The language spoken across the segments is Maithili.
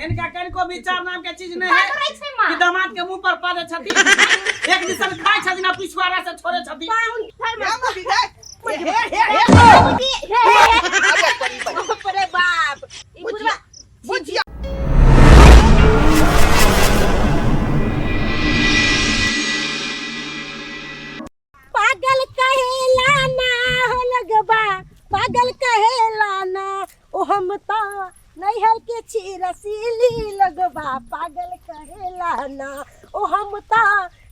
इनका कनिको विचार नाम के चीज नहीं है करै छै माँ कि दामाद के मुंह पर पड़े छथिन एक दिसन खाय छथिन आ पिछुआरा से छोड़े छथिन पाहुन हे मम्मी हे हे हे हे बाबूजी हे हे अरे परी परी बाप रे बाप ई बुढ़वा बुझिया पागल कहेला ना हो लगबा पागल कहेला ना ओ हम त नैहर के छी रसीली लगबा पागल कहेला ना ओ हम त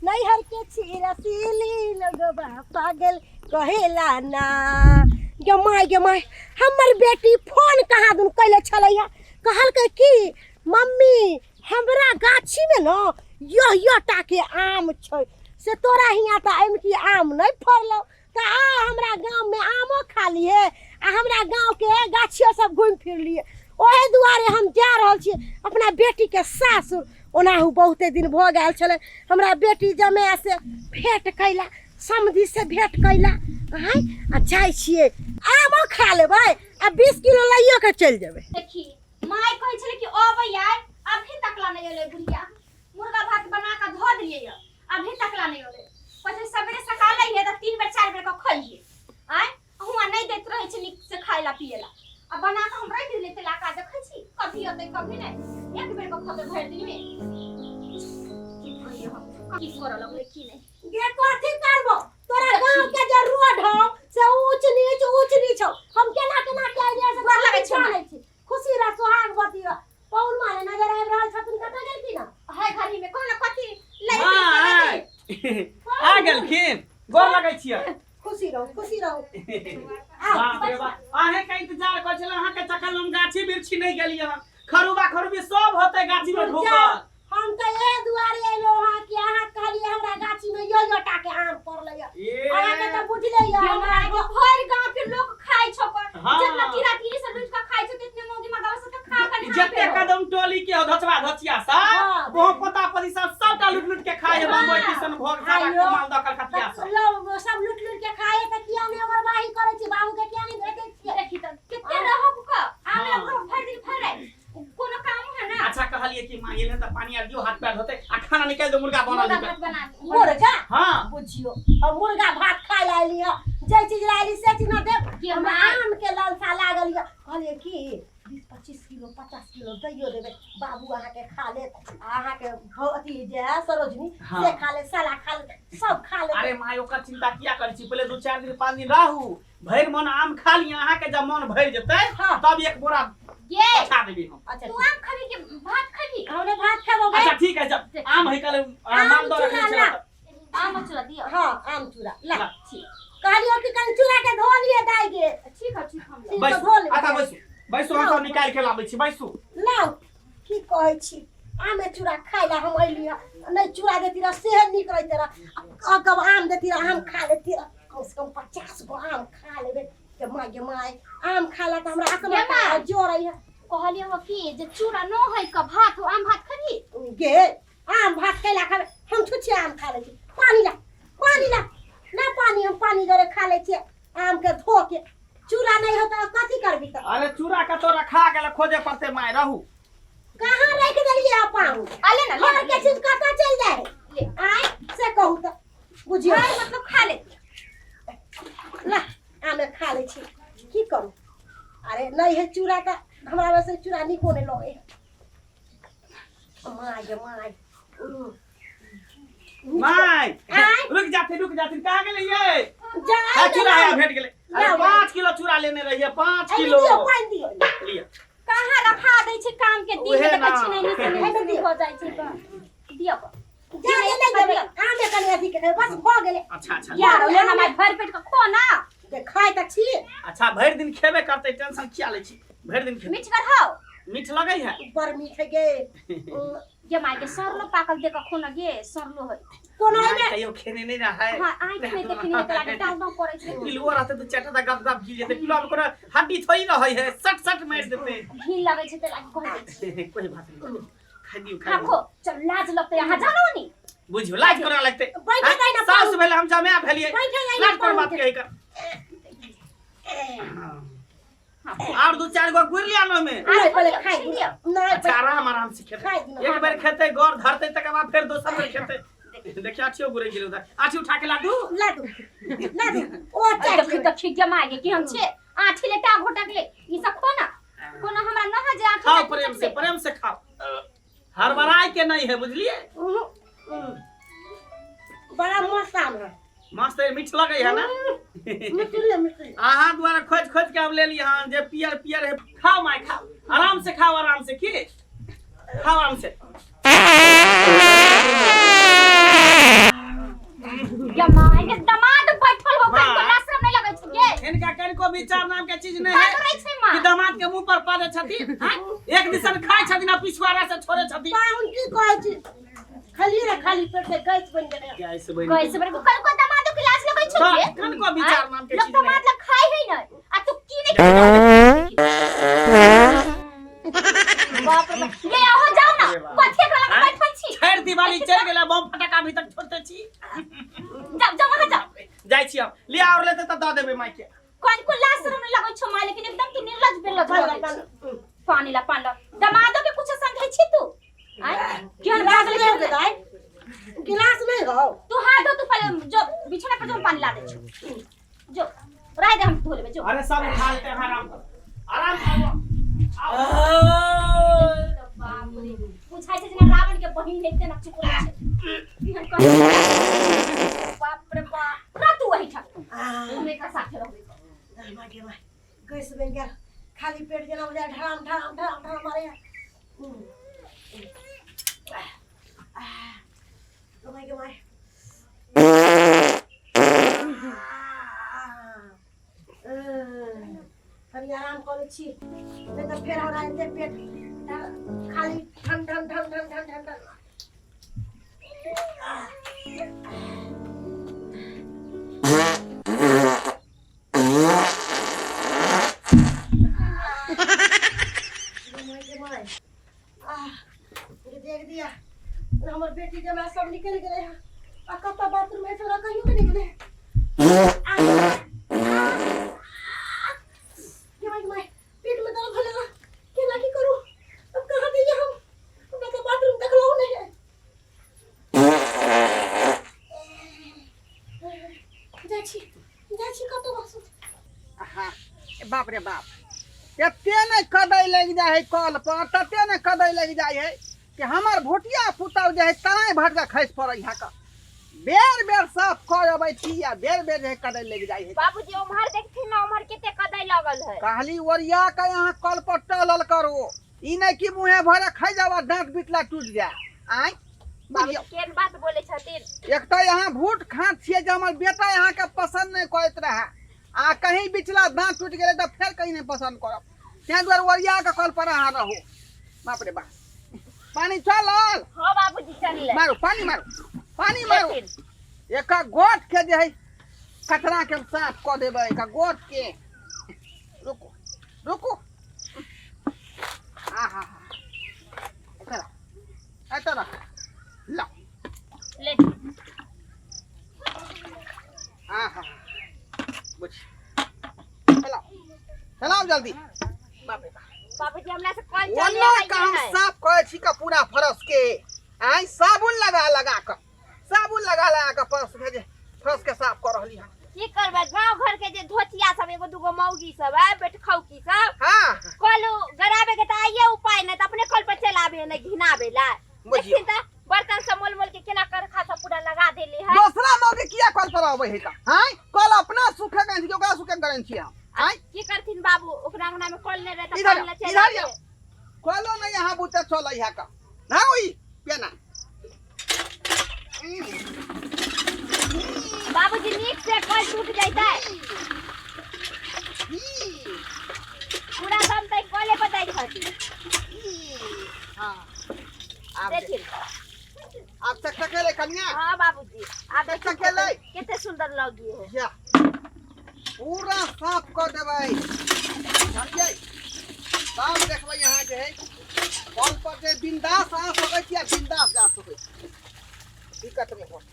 नैहर के छी रसीली लगबा पागल कहेला ना गे माय गे माय हमर बेटी फोन कहाँ दुन कैले छलैया कहलकै कि मम्मी हमरा गाछीमे ने यह यह टाके आम छै से तोरा हियाँ तऽ एहिमे की आम नहि फड़लौ तऽ आ हमरा गाममे आमो खा लिए आ हमरा गाँवके गाछियो सब घुमि फिर लिए ओहि दुआरे हम जा रहल छी अपना बेटीके सासुर ओनाहु बहुते दिन भऽ गेल छलै हमरा बेटी जमायसँ भेँट कैला समधिसँ भेँट कैला आँय आ जाइ छियै आमो खा लेबै आ 20 किलो लैयो के चलि जेबै देखी माय कहै छलै कि अबै आइ अभी तकला नहि एलै बुढ़िया मुर्गा भात बना कऽ धऽ देलियै यऽ अभी तकला नहि एलै कहै छलै सवेरे सकाल अइहे तऽ तीन बेर चारि बेर कऽ खइहे आँय हुआँ नहि दैत रहै छै नीक से खाय ला पिए ला आ बना कऽ हम राखि देलियै तेला का देखै छी कभी अतै कभी नहि एक बेर कऽ खबै भरि दिनमे की कहियै हम की करऽ लगलै की नहि गे कथी करबो तोरा गांव के जे रोड हौ से ऊंच नीच ऊंच नीच हौ हम केना केना के आइडिया से गोर लगै छै जानै छी खुशी रह सोहागवती रह पौन माने नजर आबि रहल छथिन कतऽ गेलखिन हँ है घड़ी में कहना कथी लै हाँ, आ गेलखिन गोर लगै छियै खुशी रहू खुशी रहू बाप रे बाप अहें के इंतजार करै छलै अहाँ के चक्कर में हम गाछी वृक्षी नहि गेलियै हँ खरुबा खरुबी सब होतै गाछी में ढुकल हम तऽ एहि दुआरे एलहुँ हँ कि अहाँ कहलियै हमरा गाछी में यो यो टा के आम फड़लै यऽ ए अहाँके तऽ बुझले यऽ हमरा हमरा भरि गांव के लोग खाइ छौ पर हाँ। जितना कीड़ा कीड़ी से लूट के खाइ छौ तितने मौगी मगावा सब के खा के जते कदम टोली के धचवा धचिया हाँ। सब ओहो पोता पोती सब सबटा लूट लूट के खाय है बम्बई किशन भोग सारा आइयो। मालदह कलकतिया सब लोग सब लूट लूट के खाए तऽ किया नहि ओगरबाही करै छी बाबू के किया नहि भेटै छियै देखी त केते रहब क आम हाँ। लग भरि दिन फरै कोनो काम है ना अच्छा कहलिए कि माँ एले त पानी आर दियो हाथ पैर धोते आ खाना निकाल दो मुर्गा बनल मुर्गा है भात बना दे। मुर्गा हां बुझियो हम मुर्गा भात खाय ला एली हँ जे चीज ला एली से चीज न देब कि हमरा हमरा आम के लालसा लागल यऽ कहलियै कि 20 25 किलो 50 किलो दैयो देबै बाबू अहाँके खा लेत आ अहाँके अथी जे है सरोजनी हाँ। से खा लेत साला खा लेत सब खा लेत अरे माय ओकर चिंता किया करै छी पहिले दू चार दिन पाँच दिन रहू भरि मन आम खा लिअ अहाँके जब मन भरि जेतै हाँ। तब एक बोरा ये पठा देबै हम अच्छा तू आम खबी कि भात खबी हम ने भात खेबो अच्छा ठीक है जब आम है कल आम मालदह रखने चूड़ा छलै ला। तऽ आम चूड़ा दियो हाँ आम चूड़ा ला ला। ठीक कहलियो कि कनि चूड़ा के धो लिए दाई गे ठीक है ठीक हम ठीक बैसू धो लेबै। अच्छा बैसू बैसू हम सब निकालि के लाबै छी बैसू लाउ की कहै छी आमे चूड़ा खाय ला हम अयली हँ नहि चूड़ा देती रह सेहे नीक रहिते रह अगब आम देती रह आम खा लेती रह कम से कम 50 गो आम खा लेबै गे माय गे माय आम खा ला तऽ हमरा आत्मा गे माय। जोड़ै है कहलियै हो कि जे चूड़ा न है क भात हो आम भात खबी गे आम भात कैला खाबे हम छुच्छे आम खा लै छी पानी ला पानी ला ना पानी हम पानी जरे खा लै छियै आम के धो के चूड़ा नहीं होता कथी करबी तऽ अरे चूड़ा कतौ रखा गेल खोजे पड़तै माय रहू कहाँ रख देलियै अपन आ ले ना ले घर के चीज कतऽ चलि जाइ ले। आय से कहू तऽ बुझियौ भाई मतलब खा ले ला आमे खा लै छी की करू अरे नहि है चूड़ा तऽ हमरा वैसे चूड़ा नीको नहि लगै है my गे my my आँय? रुक जाते रुक जाते कहाँ गेलै ये जा हाँ चूड़ा है भेट गेलै अरे लाउ, 5 किलो चूड़ा लेने रहिए 5 एहिमे किलो दियौ पानि दियौ लिअ कहाँ रखा दै छै काम के दिन उहे में देखै ना। छी नहीं से नहीं से हो जाइ छै तऽ दियौ जा ले नहि देबै आमे कनि अथी के बस भऽ गेलै अच्छा अच्छा यार ले ना माय भरि पेट के खो ना जे खाइ तऽ छी अच्छा भरि दिन खेबे करतै टेंशन किया लै छी भरि दिन खेबै मीठ कर हौ मीठ लगै है बड़ मीठ है गे गे माय के सरलो पाकल दे के खो ना गे सरलो है कोनो माय एहिमे कहियो खेने नहि रहै हां आँखि में देखनी है तऽ लागे डाल दाम पड़ै छै पिलुओ रहतै तऽ चारिटा गप गप घी जेतै पिलुआ मे कोनो हड्डी थोड़ी रहै है सट सट मारि देतै घी लगै छै तऽ लागे कह दै छी कोई बात नहीं खाइ दियौ खाइ हाँ दियौ खो चल लाज लगतै अहाँ जानो नी बुझियौ लाज कोना लगतै बैठ आँय? जाइ ना सासु भेलै हम जमाय भेलियै बैठ जाइ ना लाज कोन बात पाहुन कहै कर और दू चार गो गुड़ लिया न में। नहीं पहले खाई छीन लियौ। नहीं। अच्छा, आराम आराम से खेते। खाइ दियौ। एक बेर खेते गौर धरते तकर बाद फेर दोसर बेर खेते। देखिए आठियो गुड़े गेल उधर। आठी उठा के लादू। लाडू लाडू ओ देखी चाट। देखी जमा गे कि हम छे आठी लेटा घोटक ले ई सब खो ना कोनो हमरा न है जे आठी खाओ लेटा प्रेम से, चटबै। प्रेम से खाओ, हड़बड़ाए के नहीं है, बुझलिए? बड़ा मस्त आम है। मस्त है, मीठ लगे है ना? मिश्री मिश्री। अहाँ द्वारा खोज खोज के हम ले लिए हन जे पियर पियर है। खाओ my, खाओ आराम से, खाओ आराम से, की खाओ आराम से। जमा गे दमाद बैठल हो माँ। कनको लाशरम नहीं लगै छै गे। इनका कनको विचार नाम के चीज नहीं का है करै छै माँ कि दामाद के मुंह पर पड़े छथिन, हाँ? एक दिसन खाय छथिन आ पिछुआरा से छोड़े छथिन। पाहुन की कहै छी, खाली रे खाली पेट से गैस बन गेलै। गैस बनि कैसे बड़े कनको दमाद के लाज लगै छै हाँ, गे। कनको विचार नाम के लोग चीज नहीं। दमाद लग खाय है न आ तू की नहीं खाय। बाप रे बाप। ये आहो जाओ ना, अरे बाप। कथी एकरा लग आँय? बैठल छी? छठि दिवाली चलि गेलै, बम फटाका अभी तक छोड़ते छी। जाओ जाओ वहां जाओ। जाइ छी हम, लिया और लेते तऽ दऽ देबै माय के। कौन को लाज शरम नहीं लगै छौ माँ, लेकिन एकदम तू निर्लज बिरलज पान भऽ ला, गेल पान छी। ला। पानी ला पानी ला। दमादो के कुछ समझै छी तू? आँय? केहन गिलास भागल नहीं हो केहन? दाई, गिलास नहीं हो। तू हाथ धो, तू पहले जो बिछौना पर जो पानी ला दे छौ। जो राय दे, हम धो लेबै जो। अरे सब उठा लेते हैं, आराम करो, आराम करो, आओ। बाप रे, बुझाइ छै जेना रावण के बहिन लेते ना चुप रहै छै। एहन कहै। बाप रे बाप, रह तू वही ठाम, हम एकरा साथे रहबै। माय गे my, gas बन गेल। खाली पेट जेना बुझाय ढराम ढराम ढराम ढराम मारे। My गे my, कनि आराम कऽ लै छी, नहि तऽ फेर हमरा एते पेट खाली ठन ठन ठन ठन ठन ठन ठन। गे my गे my, आह गे देख दिया हमर बेटी जमाय सब निकलि गेलै हँ आ कतऽ बाथरूम है तोरा कहियो के निकले। गे my गे my, पेट में दर्द होने लगा, केना की करू अब? कहाँ जइए हम? हमरा तऽ बाथरूम देखलहुँ नहीं है। जाइ छी जाइ छी कतऽ बाथरूम। हाँ, बाप रे बाप, एते ने कदै लागि जाइ है कल पर, तते ने कदै लागि जाइ है कि हमर भुटिया पुतहु जे है तराइ भटका खसि पड़ै है। कऽ बेर बेर साफ कर अबै छी आ बेर बेर जे है कदै लागि जाइ है। बाबूजी, उम्हर देखथिन ना, उम्हर केते कदै लगल है। कहली ओरिया के यहाँ कल पर टहलल करू, ई नहि कि मुँहे भरे खाइ जाओ आ दाँत बितला टूटि जाए। आँय बुझियौ। केहन बात बोले छथिन। एक तऽ यहाँ भूट खाँत छियै जे हमर बेटा अहाँके पसन्द नहि करैत रहए आ कहीं बिचला दाँत टूटि गेलै तऽ फेर कहीं नहि पसन्द करब, ताहि दुआरे ओरिया के कल पर अहाँ रहू। बाप रे बाप, पानी चलल? हाँ बाबूजी, चलले। मारू पानी, मारू पानी, मारू। एक गोट के जे है कचरा के हम साफ कऽ देबै, एक गोट के। रुकू रुकू, आहा, एतऽ रख, एतऽ रख, लाउ। ले। आहा, बुझ, चलाओ चलाओ जल्दी। बाप रे बाप। बाबूजी, हमरा से कल ओना के हम साफ करै छी का पूरा फरस के। आइ साबुन लगा लगा कऽ, साबुन लगा लगा कऽ फरस के जे फरस के साफ कऽ रहली हन। की करबै, गांव घर के जे धोतिया सब एगो दूगो मौगी सब है बेटखौकी सब हाँ कल गराबे के त आइए उपाय नहीं त अपने कल पर चलाबे नहीं घिनाबे ला। बुझियौ। देखथिन त बर्तन सब मोल मोल के केना करखा सब पूरा लगा देले है। दोसरा मौगी किया कल पर अबै है का? आँय, कल अपना सुखे गए छी कि ओकरा सुखे गए छी हम? आँय की करथिन बाबू, ओकरा अंगना में कल नहीं रहे त इधर कल आओ, न इधर चलाबे। आओ। कलो नहीं यहाँ बुते चलै है का ना ओई पेना। बाबूजी, नीक से कल टूट जैतै। पूरा दम तक कले पर दै छथिन। हाँ, आब देखिन। आब चकचकेले कनिया। हाँ बाबूजी, आब देखिन। चकचकेले। केते सुंदर लगी है। जा, पूरा साफ कऽ देबै, बुझलियै? साफ देखबै यहाँ जे है कल पर जे बिंदास आ सकै छी आ बिंदास जा सकै छी, दिक्कत नहि होत।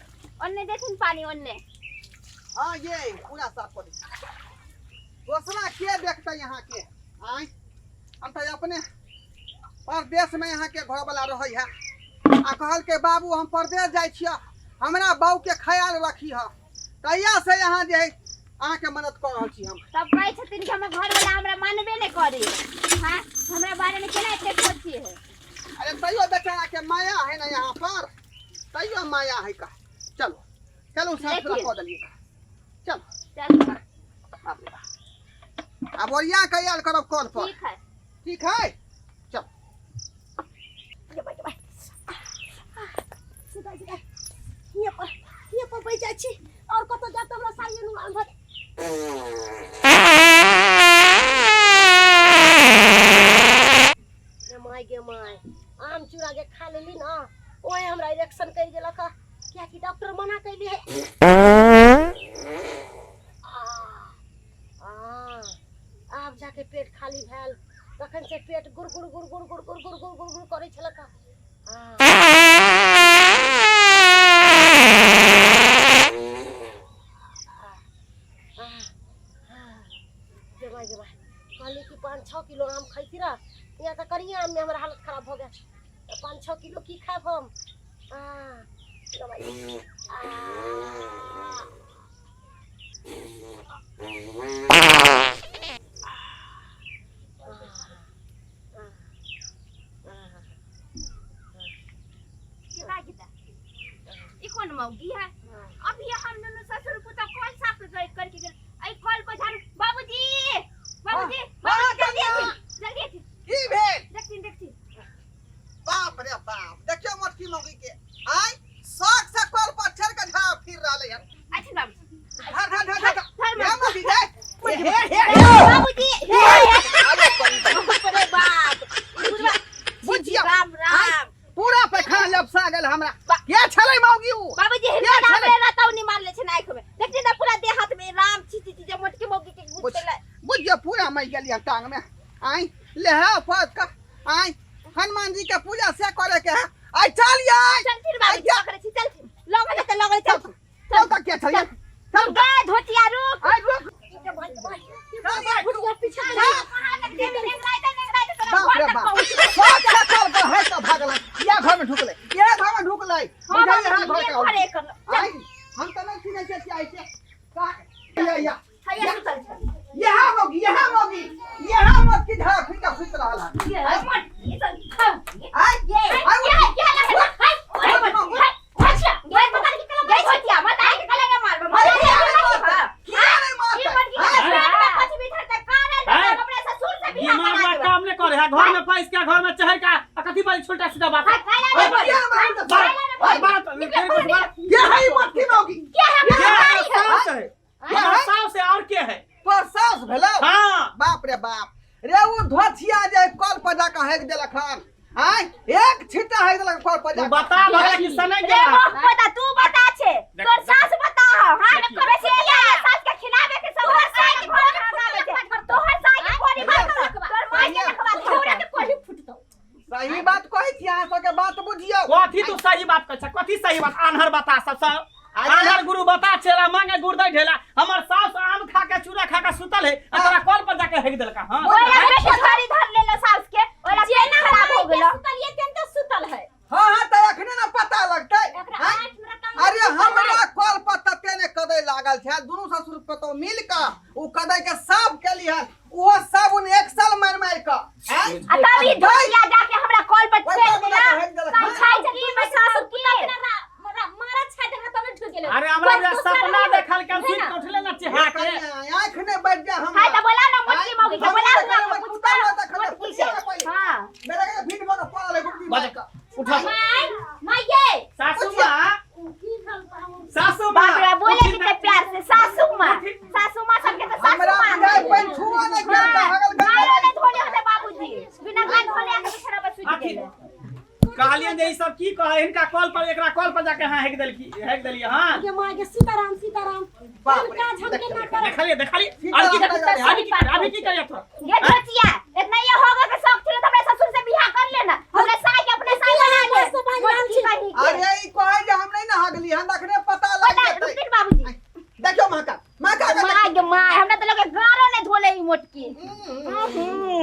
ओन्ने देखिन पानी ओन्ने। हाँ, ये पूरा साफ कऽ दै छी। दोसरा के देखतै यहाँ के? आय हम तऽ अपने परदेश में यहाँ के घर वाला रहै है आ कहल के बाबू हम परदेश जाइ छियै हमरा बाबू के ख्याल रखी है तहिया से यहाँ जे है अहाँके मदद कऽ रहल छी हम। तब कहै छथिन कि हमर घरवाला हमरा मानबे नहि करे। हाँ, हमरा बारे में केना एते सोची है? अरे तैयो बेचारा के माया है ना यहाँ पर, तैयो माया है का। चलो चलो साफ सुथरा कऽ देलियै का। चलो चलो बाप रे बाप, आब ओरिया के आयल करब कल पर। ठीक है ठीक है चल। हियाँ पर बैठ जाइ छी और कतौ जायब तऽ हमरा साड़ी नुमान भऽ गे माय गे माय, आम चूड़ा जे खा लेली ना ओहे हमरा इरेक्शन करि गेलक, कियाकि डॉक्टर मना कैली है। आब जाके पेट खाली भेल, तखन से पेट गुड़ गुड़ गुड़ गुड़ गुड़ गुड़ गुड़ गुड़ गुड़ गुड़ करै छलक। गे माय गे माय, कहली कि 5-6 किलो आम खैती रह, यहाँ तऽ कनिए आममे हमर हालत खराब भऽ गेल, 5-6 किलो की खायब हम? गे माय। केना गेता ई कोन मौगी है? अभी हम दुनू ससुर पुता कल साफ करके गेल, एहि कल पर झाड़ू। बाबूजी बाबूजी हाँ, बाबूजी जल्दी कनिया। अथिन, जल्दी अथिन। की भेल? देखथिन देखथिन। बाप रे बाप, देखियो मोटकी मौगी के आय शौक से कल पर चढ़ के झाड़ा फिर रहले हन। अथिन बाबूजी। धर धर धर धर धर। हे मौगी जाय हे हे हे बाबूजी हे हे। अरे कोई बाप रे बाप, बुझवा बुझिया। राम राम, पूरा पैखाना लपसा गेल हमरा। के छलै मौगी उ? बाबूजी के हिनका छलै? नाम रतौनी मारले छै आँखि में, देखथिन ना पूरा देह हाथ में राम छी छी छी जे मोटकी मौगी के बुझ घुसले। बुझियो पूरा मर गेलियै टांग में। आय लेहा पद का, आय हनुमान जी के पूजा से करे के है। आय चल यार चलथिन बाबूजी, पकड़ै छी, चलथिन लगल तऽ लगल, चलथिन। चल तक के छलियै चल। गे धोतिया रुक। आय रुक। भुटिया पीछे बाप रे बाप, सब से चल के है तो भागल या घर में ढुकलै, या घर में ढुकलै। बुझलियै यहाँ घर के आय हम तऽ नहि चिन्है छियै कि आइ के का या या यहाँ मौगी, यहाँ मौगी, यहाँ मौगी झाड़ा फिर के सुति रहल है। आय आय किया नहीं मारतै? दिमाग में काम नहीं करे है, घर में पैस के घर में चहर का आ कथी बाली छोटा सीधा बात। किया नहीं मारतै? बात बात बात ये है मोटकी मौगी। क्या है? सास है, क्या है? सास है और क्या है? तोर सास भेलौ? हाँ। बाप रे बाप रे, उ धोथिया जे कल पर जाके हेक देलक हन। आय एक छिट्टा हेक देलक कल पर तू जाके। बता भला कि सनक गेला। तू बता छे, तोर सास बता। हां देखिए। करे छे सास के खिलावे के सब सास के घर में खावे छे, तोहर सास के कोरी बात, तोर माय के रखवा तोरा के कोरी फुटतो। सही बात कहै छी, अहाँ सबके बात बुझियौ। कथी तू सही बात कहै छ? कथी सही बात? आन्हर बता सब सब आन्हर गुरु बता चेला मांगे गुर्दै ढेला। हमर सास आम खा के चूड़ा खा के सुतल है आ तोरा कल पर जाके हेक देलका। हां ओला पेट धरी धर लेलो सास के, ओला पेट खराब हो गेलो। सुतल ये तेन सुतल है। हाँ हाँ तऽ अखने ना पता लगतै। एकरा आँय? आँख में रकम। अरे हमरा कल पर तते ने कदै लागल छै, दुनू ससुर पुतोह मिल कऽ उ कदै के साफ केली हन, उहो साबुन एक साल मारि मारि कऽ। आँय? आ तब ई धोतिया जाके हमरा कल पर ओहि फेंक कल पर देला। जाके हेक देलक। तब खाइ छै की में सासु की मारा छाट हमरा तब ढुक गेलै। अरे हमरा कोइ दूसरा सपना रहै। देखल के सुति के उठले ना चेहा के। आँख ने बैठ जा हमरा। हाय त बोला ना मोटकी मौगी के, बोला हम ना देखल पूछ कुत्ता कर। हुआ देखल, मोटकी पूछिए के। ना पहिले। हां मेरा के भीड़ में पड़ल है गुड्डी बज मार कऽ। उठा। माय माय ये सासू माँ, की भेल पाहुन? सासू माँ बाप रे, बोले कितने प्यार से सासू माँ, सासू माँ सबके तो सासू हमरा माँ बुझाइ पानि छुआ नहि गेल तऽ हगल गंदा। गायो ने धोले होते बाबूजी, बिना गाय धोले आके बिछाना पर सुति अथी गेले। कहलियन जे ई सब की कहै, हिनका कल पर एकरा कल पर जाके हां हेक देलकी, हेक देलियै। हां गे माय गे, सीताराम सीताराम। बाप कोन रे, काज हम केना करब? देखलिए देखलिए अभी की कर, अभी की कर, अभी की करिए तोरा? ये धोतिया इतना ये होगा के शौक छले त हमरा ससुर से बियाह कर लेना, हमरा साई के अपने साई बना ले। से बाजि रहल छी। मोटकी कहीं के। अरे ई कहै जे हम नहि ने हगली हन, अखने पता लागि पता जेतै। रुकथिन बाबूजी। देखियौ महका महका के। माय गे माय, हमरा त लगे गारो ने धोले ई मोटकी। देखियौ।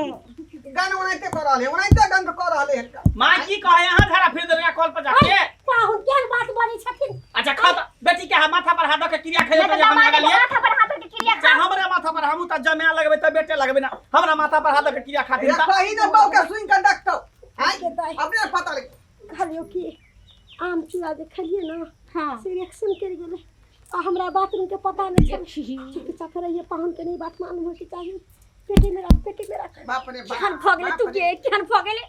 कहे यहाँ झाड़ा फिर देलका कल पर जाके। पाहुन केहन बात बजै छथिन? अच्छा खा त बेटी के माथा पर हाथ दऽ के क्रिया खेले नहीं तो तो हम दमाद के लगलिए। माथा पर हाथ रख के क्रिया जा खा। हमरा माथा पर हमू त जमाए लगबै त बेटे लगबै ना, हमरा माथा पर हाथ दऽ के क्रिया खातिर ए त कही ने बहू के सुनि के देखतौ। आँय, के दाइ। अपने पता लग कहलियौ कि आम चूड़ा जे खेलियै ने, हां। से रिएक्शन करि गेलै आ हमरा बाथरूम के पता नहीं छल। चुपचाप रहिए, पाहुन के नहीं बात मालूम होके चाही। पेटे में रख, पेटे में रख। बाप रे बाप। केहन भऽ गेलै तू बाप रे। गे, केहन भऽ गेलै?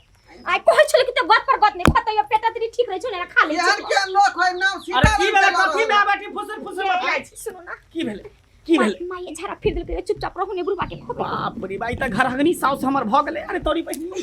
आइ कहै छलै कि ते गत पर गत नहि खतै, पेट तरी ठीक रहै छौ ने, खा ले। केहन केहन लोक होय नाम अरे सीता की भेलै? कथी बे बेटी फुसुर फुसुर बतियाइ छै? सुनू ना। की भेलै? की भेलै? माय झाड़ा फिर देलकै, चुपचाप रहू ने, बुढ़बा के खोबे। बाप रे बा, ई त घर हगनी साउस हमर भऽ गेलै। अरे तोरी बहिनी,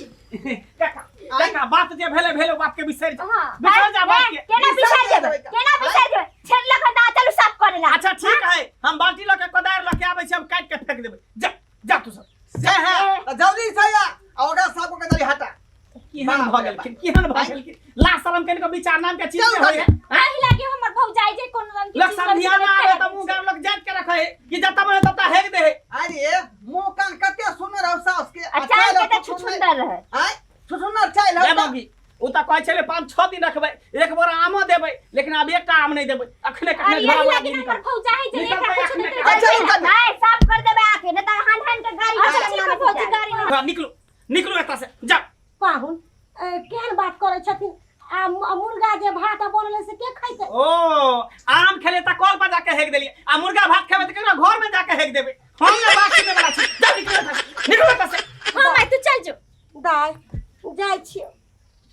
काका काका, बात जे भेलै भेलै, बात के बिसरि जा। हां। बिसरि जा बात के। केना बिसरि जेबै? केना बिसरि जेबै? छेड़लक हन तऽ चलू साफ करे ला। अच्छा ठीक है, हम बाल्टी लऽ के कोदारि लऽ के आबै छी, हम काटि के फेंक देबै। जा जा तू सब। से है तऽ जल्दी से आ आ ओकरा साफ कऽ के जल्दी हटा। केहन भऽ गेलखिन, केहन भऽ गेलखिन? ला शरम कनि के विचार नाम के चीज चल नहि होय है। एहि लागे हमर भौजाई जे कोनो रंग के लोक चीज समधियाना आबे तऽ मुँह गाम लोक जाति के रखे है कि जतऽ मन ततऽ हेक दे है। अरे मुँह कान कते सुनर हौ सास के। आ चाल के तऽ छुछुंदर रहे। आँय, छुछुंदर चालि ले हौ। मौगी, ओ तऽ कहै छलै 5-6 दिन रखबै, एक बोरा आमो देबै, लेकिन आब एकटा आम नहि देबै अखने। अरे कखने यही झोरा लागे बोरा हमर भौजाई जे निकल एकरा तऽ कुछ अखने। नहि। अच्छा, रुक जा। आइ साफ कर देबै आके, नहि तऽ हान हान के गाड़ी। अच्छा ठीक है भौजी, गाड़ी। हाँ, निकलू निकलू एतऽ से, जा। पाहुन, केहन बात करै छथिन? आ मुर्गा जे भात बनलै से के खैतै? ओ आम खेले तऽ कल पर जाके हेक देलियै, आ मुर्गा भात खेबै तऽ केकरो घर में जाके हेक देबै? हम ने बात सुनै वाला छी। जा, निकलू एतऽ से, निकलू एतऽ से। हां माय, तू चल जो। दाइ, जाइ छियौ,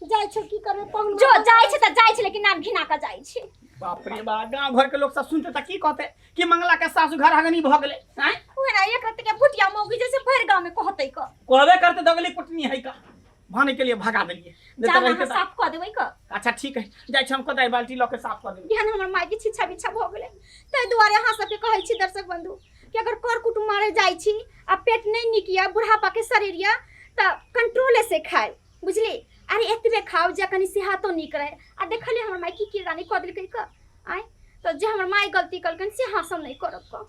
जाइ छियौ, की करबै पाहुन? जो जाइ छै तऽ जाइ छै, लेकिन नाम घिना कऽ जाइ छै। बाप रे बा, गाँव घर के लोग सब सुनते तऽ की कहते कि मंगला के सासु घर हगनी भऽ गेलै? आँय? उहे ना, एक रत्ती के भुटिया मौगी जैसे भरि गांव में कहतै क। कहबे करते, दगली कुटनी है का भाने के लिए भगा देलिए। नहीं जा तऽ ना। रहिते अहाँ साफ कऽ देबै क। अच्छा ठीक है, जाइ छी हम, कोदारि बाल्टी लऽ के साफ कऽ देबै। एहन हमर माय के छिछा बिछा भऽ गेलै। ताहि दुआरे अहाँ सबके कहै छी दर्शक बंधु कि अगर कर कुटुम मारे जाइ छी आ पेट नहि नीक यऽ, बुढ़ापा के शरीर यऽ, तऽ कंट्रोले से खाय, बुझली? अरे एतबे खाउ जे कनि सेहतो नीक रहे। आ देखलियै हमर माय की किरदानी कऽ देलकै क। आँय, तऽ जे हमर माय गलती कलकनि से अहाँ सब नहि करब क।